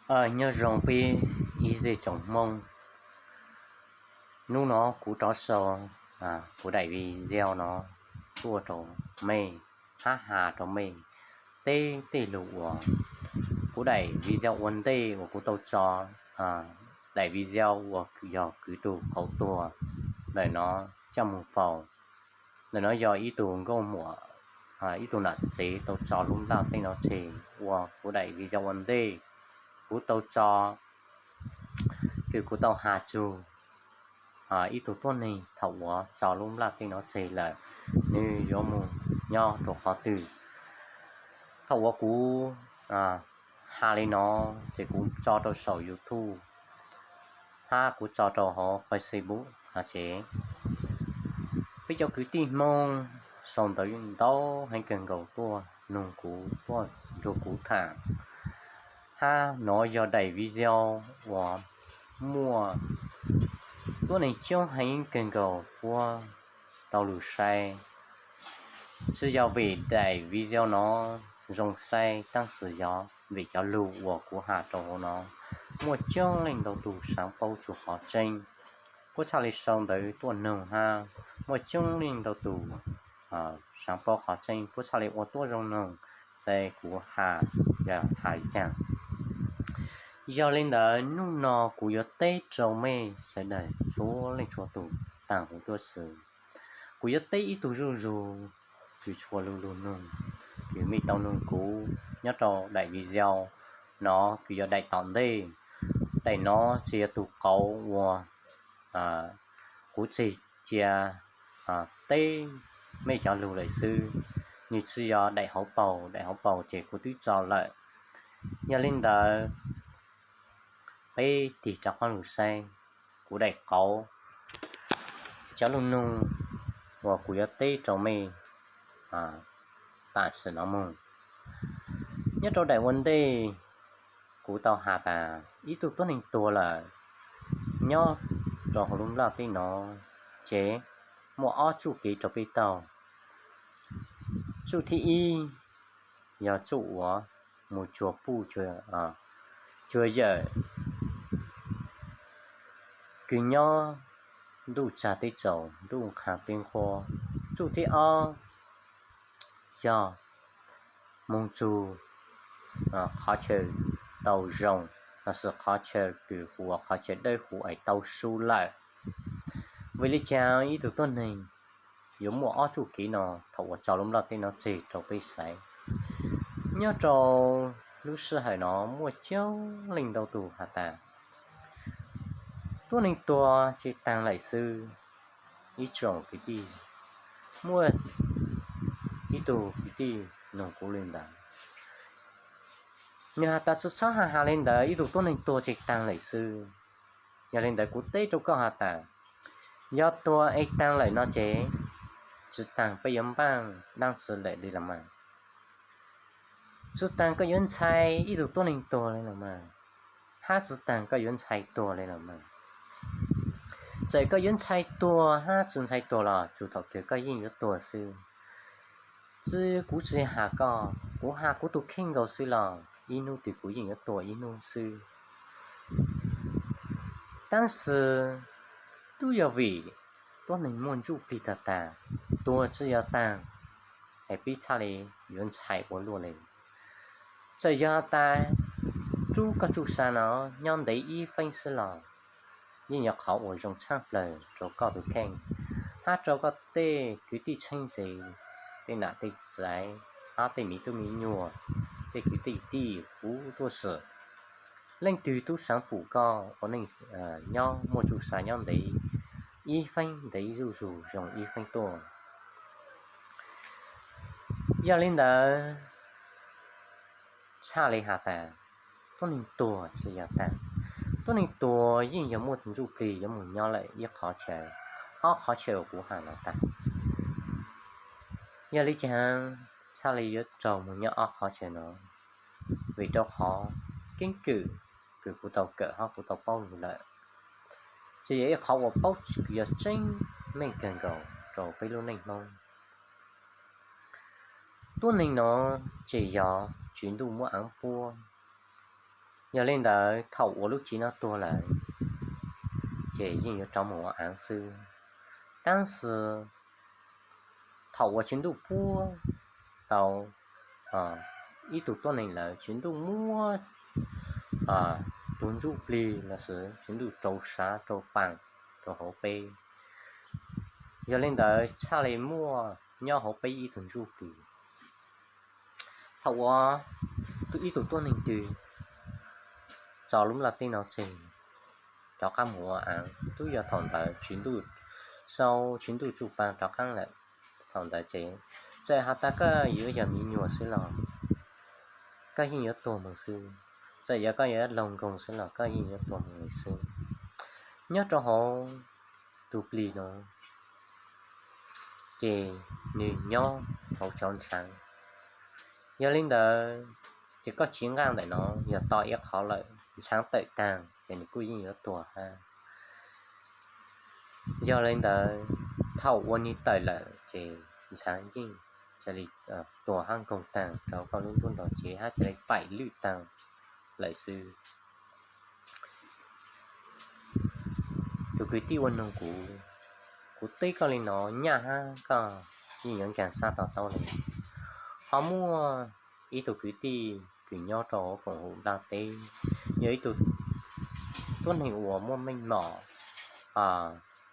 Nyob zoo peb ib tsoom Hmoob, hnub no kuv rov sau kuv daim video no tuaj rau mej, hab has rau mej teb tej lug uas kuv daim video ua ntej uas kuv tau tso, daim video uas yog kwv tug qauv tuag ntawm no coj moog faus. Ntawm no yog ib tug nkauj muam, ib tug nam tsev tau tso lub nplaj teb no tseg ua kuv daim video ua ntej. Kuv tau tso kws kuv tau has txug ib tug tuab neeg thaum uas tso lub nplaj teb no tseg lawm, nwg yuav moog nyob rau qhov twg. Thaum uas kuv has le no ces kuv tso rau saum YouTube hab kuv tso rau hauv Facebook no ces peb cov kwv tij Hmoob sau ntawv ntau heev kawg nkaus tuaj nug kuv, tuaj nrug kuv tham. Hab no yog daim video uas muaj tuab neeg coob heev kawg nkaus puab tau lug saib. Tsi yog vim daim video no zoo saib, tab sis yog vim cov lug uas kuv has rau hauv no muaj coob leej ntau tug saav paub txug qhov tseeb, puab txhaj le sau ntawv tuaj nug hab muaj coob leej ntau tug saav paub qhov tseeb puab txhaj le ua tuab zoo nug, ces kuv has, has li caag. Yog le ntawd hnub no kuv yuav teb rau mej sawv daws txhua leej txhua tug taag huv tuab si. Kuv yuav teb ib tug zuj zug kws txhua lug lug nug, kws mej tau nug kuv nyob rau daim video no kws yog daim tom ntej. Daim no tsi yog tug qauv uas kuv tseg cia teb mej cov lug lawm xwb, nwg tsi yog daim hauv paug, daim hauv paug ces kuv twb tso lawm. Yog le ntawd peb tig rov qab lug saib kuv daim qauv cov lug nug uas kuv yuav teb rau mej tam sim no moog. Nyob rau daim ua ntej kuv tau has tas ib tug tuab neeg tuag lawm nyob rau hauv lub nplaj teb no ces muaj ob txuj kev rau peb taug. Txuj thib ib yog txuj uas mus cuag puj cuag yawm kws nyob ntuj tsag teb tsaus, ntuj qha teb nqhuab. Txuj thib ob yog moog txug qhov chaw tau zoo, lossis qhov chaw kws hu ua qhov chaw dawb huv es tau su lawm. Vim le caag ib tug tuab neeg yuav muaj ob txuj kev no? Thaum uas tso lub nplaj teb no tseg rau peb saib, nyob rau lub sij hawm no muaj coob leej ntau tug has tas tuab neeg tuag ces taag lawm xwb. Ib tsoom kwv tij, muaj ib tug kwv tij nug kuv le ntawd, nwg has tas tsi txhob has has le ntawd, ib tug tuab neeg tuag ces taag lawm xwb. Yog le ntawd kuv teb rau koj has tas yog tuag es taag lawm no ces tsi taag peb yuav npaaj dlaab tsi lawm le los mas? Tsi taag koj yuav ntshai ib tug tuab neeg tuag le los mas? Hab tsi taag koj yuav ntshai tuag le los mas? Txawm koj yuav ntshai tuag hab tsi ntshai tuag los txug thaum kawg koj yeej yuav tuag xwb. Tsi, kuv tsi has koj, kuv has kuv tug kheej nkaus xwb los ib nub twg kuv yeej yuav tuag ib nub xwb. Tab sis tub yog vim tuab neeg muaj ntsuj plig tag tag, tuag tsi yog taag, es peb txhaj le yuav ntshai ua luaj le. Txawm yog tas rub koj txuj sa no nyob ntev ib feeb xwb los yeej yog qhov uas zoo tshaj plawg rau koj tug kheej hab rau koj tej kwv tij txheeb ze, tej nam tej txaiv, hab tej miv tub miv nyuas, tej kwv tej tij huv tuab si. Leej twg tub saav pum koj ua neej nyob muaj txuj sa nyob ntev ib feeb ntev zuj zug zoo ib feeb tuaj. Yog le ntawd txhaj le has tas tuab neeg tuag tsi yog taag. Tuab neeg tuag yeej yog muaj ntsuj plig yuav moog nyob lawm ib qhov chaw, ob qhov chaw uas kuv has no taag. Yog le caag txhaj le yuav raug moog nyob ob qhov chaw no? Vim rau qhov keeb kwm kws kuv tau kawm hab kuv tau paub lug lawm, tsi yog ib qhov uas paub yog tseeb meej kawg nkaus rau peb lub neej Hmoob. Tuab neeg no tsi yog Tswv Ntuj muab aav puab, Yog li ntawd thaum uas lub tsev no tuag lawm ces yeej yuav rov mus ua av xwb. Tab sis thaum uas tswv ntuj puab tau ib tug tuab neeg lawm, tswv ntuj muab tus ntsuj plig los sis tswv ntuj rau sav rau paas rau hauv peb. Yog li ntawd txhaj li muaj nyob hauv peb ib tug ntsuj plig. Thaum uas ib tug tuab neeg twg tso lub laj teb no tseg rov qab mus ua av, twb yog thaum ntawd tswv ntuj sau tswv ntuj tsuj paas rov qab lawm. Thaum ntawd ces txawm has tas koj yuav yog me nyuam xwb los koj yeej yuav tuag mus xwb, txawm yog koj yuav laug nkoog xwb los koj yeej yuav tuag mus xwb. Nyob rau hauv tus plig no ces nws nyob hauv cov ntshaav. Yog li ntawd ces koj tsis nqaj ntawm no, yog to ib qho lawm ntshaav tawm taag ces nws kuj yeej yuav tuag hab. Yog li ntawd thaum uas nws tawm lawm ces ntshaav yeej cia li tuag hab nkoog taag rau koj lub nruab nrog cev hab cia li paim lwj taag lawm xwb. Tus kwv tij ua noog kuv, kuv teb koj li no nyaj hab koj yeej yuav nkaag sab to taub li. Ho muaj ib tug kwv tij kws nyob rau hauv koom haum nplaj teb, yog ib tug tuab neeg uas muaj meej mom,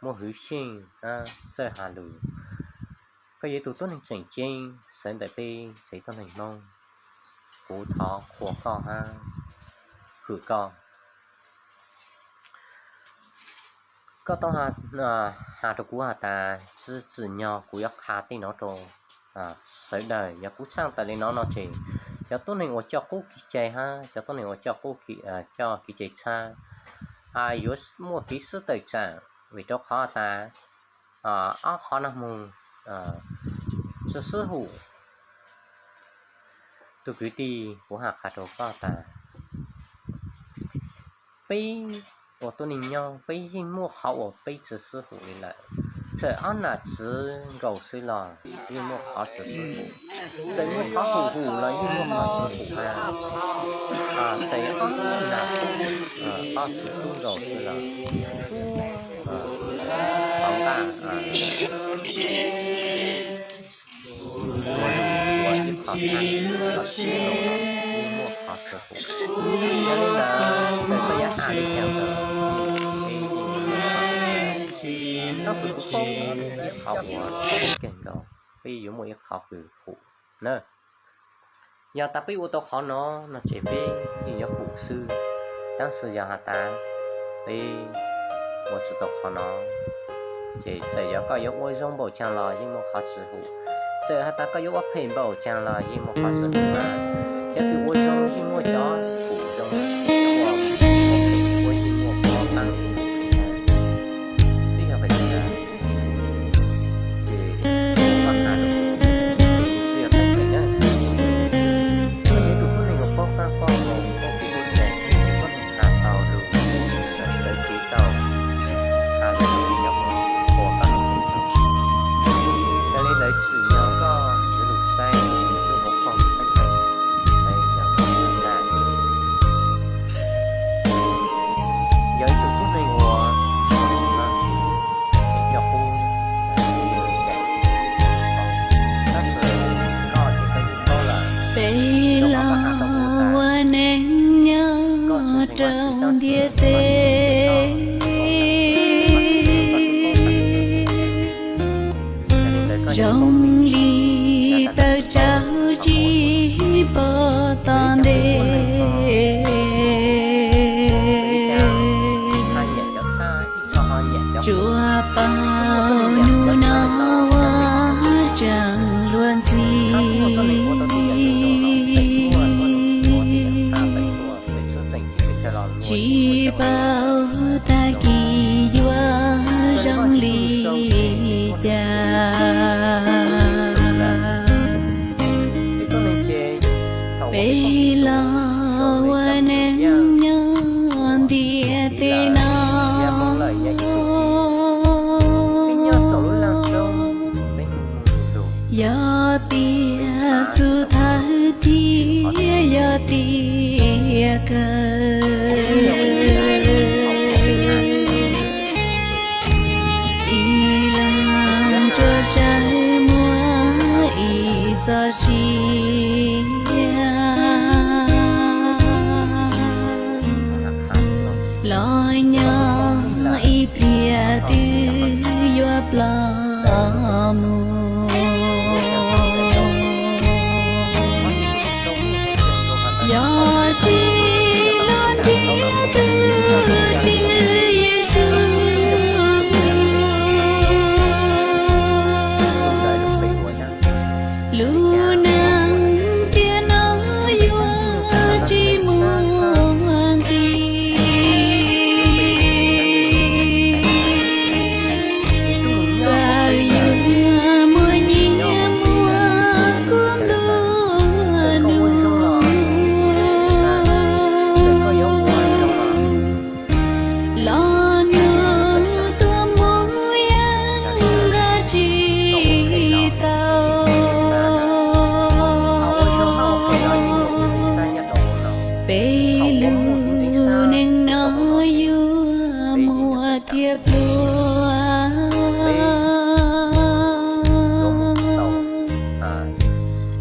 muaj hwv xyeej, txawj has lug. Koj yog ib tug tuab neeg tseem ceeb sawv ntawm peb tsev tuab neeg Hmoob, kuv thov qhuas koj hab hwm koj. Koj tau has rau kuv has tas tsi tsim nyog kuv yuav qha tej no rau sawv daws. Yog kuv tshaaj tawm li no no ces cov tuab neeg uas coj qub kev cai hab cov tuab neeg uas coj qub, coj kev cai tshab yuav muaj kev sib tawm tsaam, vim rau qhov tas ob qhov no moog tsi sib hum. Tus kwv tij, kuv has qha rau koj tas peb ua tuab neeg nyob peb yeej muaj qhov uas peb tsi sib hum li lawm. Txawm ob nam txiv nkaus xwb los yeej muaj qhov tsi sib hum, txawm muaj qhov hum hum los yeej muaj qhov tsi hum hab. Txawm ob nam tub, ob txiv tub nkaus xwb los qhov nqaj ua ib qho tshab los sib nkaus los yeej muaj qhov tsi hum. Yog li ntawd txawm koj yuav has li cas los peb yeej muaj qhov tsi hum. Tab sis kuv paub ib qhov uas kawg nkaus, peb yuav muaj ib qhov kws hum na. Yog tas peb ua tau qhov no no ces peb yeej yuav hum xwb. Tab sis yog has tas peb ua tsi tau qhov no ces txawm yog koj yuav ua zoo npaum caag los yeej muaj qhov tsi hum, txawm has tas koj yuav ua phem npaum caag los yeej muaj qhov tsi hum mas. Cov kws ua zoo yeej muaj cov hum zoo, ua phem yeej muaj qhov paab. Twb yog vim li ntawd ces koj has rau kuv, kuv tsi yog tau phem na. Koj yog ib tug tuab neeg uas paub qaab paub hau, paub kev paub cai, koj has tau lug, sawv tsev tau, has lug cov qhuas koj. Yog li ntawd tsim nyog koj yuav lug saib ib tug hauv paug teeb meem, yog ib tug tuab neeg uas coj qub, tab sis koj ces koj yeej paub lawm. Peb los ua neej nyob rau ntiaj teb, zoo li tawm tsau tsis pom tom ntej. Tsuas paub hnub no ua tsaug luag ntxhi. Tsis paub tag kis yuav zoo li cas. Peb los ua neej nyob ntiaj teb no, yog tias xub thawj thiab yog tias kawg tsis los nrhiav tus Tswv Yexus. Lub neej tiam no yuav tsis muaj nqis. Txawm yuav muaj nyiaj muaj kub nplua nuj, los nug tuaj mus yeej nqa tsis tau. Peb lub neej no yuav muaj thiab pluag,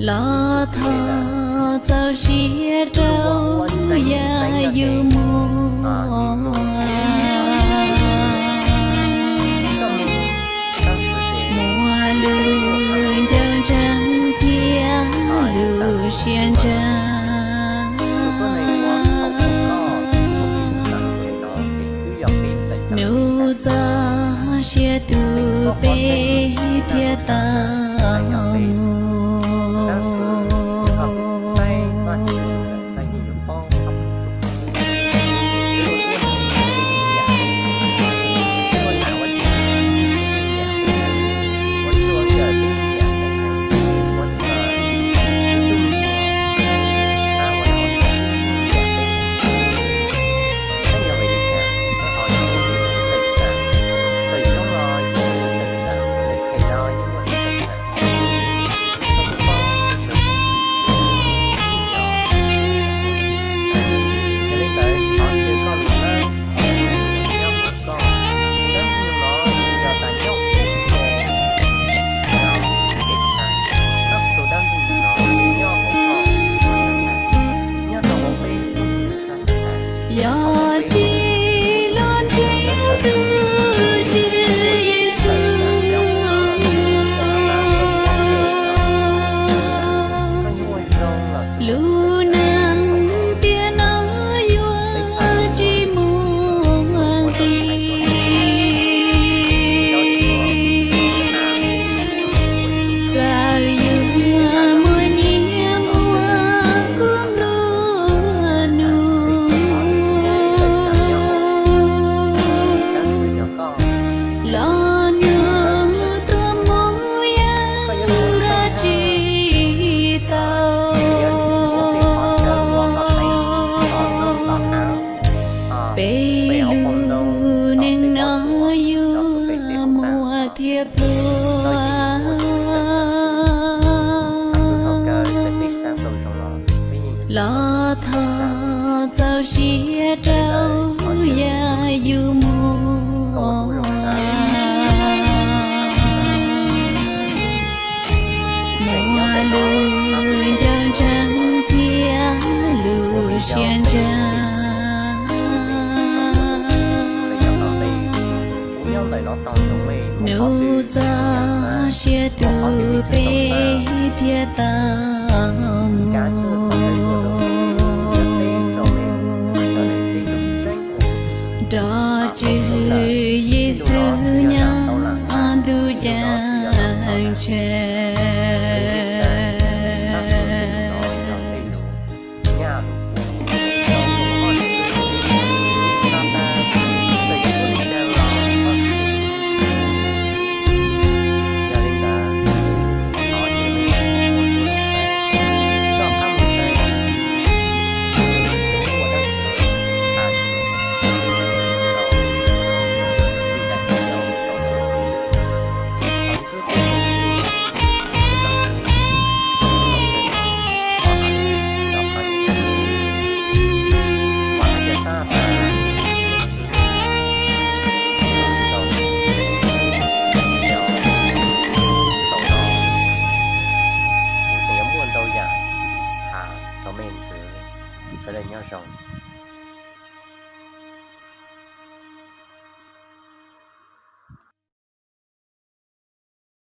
los thov txaus siab rau yam yus muaj. Muaj lub ncauj ntseeg thiab lub siab ntseeg, nug txog siab tus peb thiaj tau mus. Yog tsis los nrhiav tus Tswv Yexus, lub neej tiam no yuav tsis muaj nqis. Txawm yuav muaj nyiaj muaj kub nplua nuj, los nug tuaj mus yeej nqa tsis tau. Peb lub neej no yuav muaj thiab pluag, los thov txaus siab rau yam yus muaj. Muaj lub ncauj ntseeg thiab lub siab ntseeg, nug txog siab tus peb thiaj tau mus. Nrog Tswv Yexus nyob ntuj ceeb tsheej. Sawv daws nyob zoo.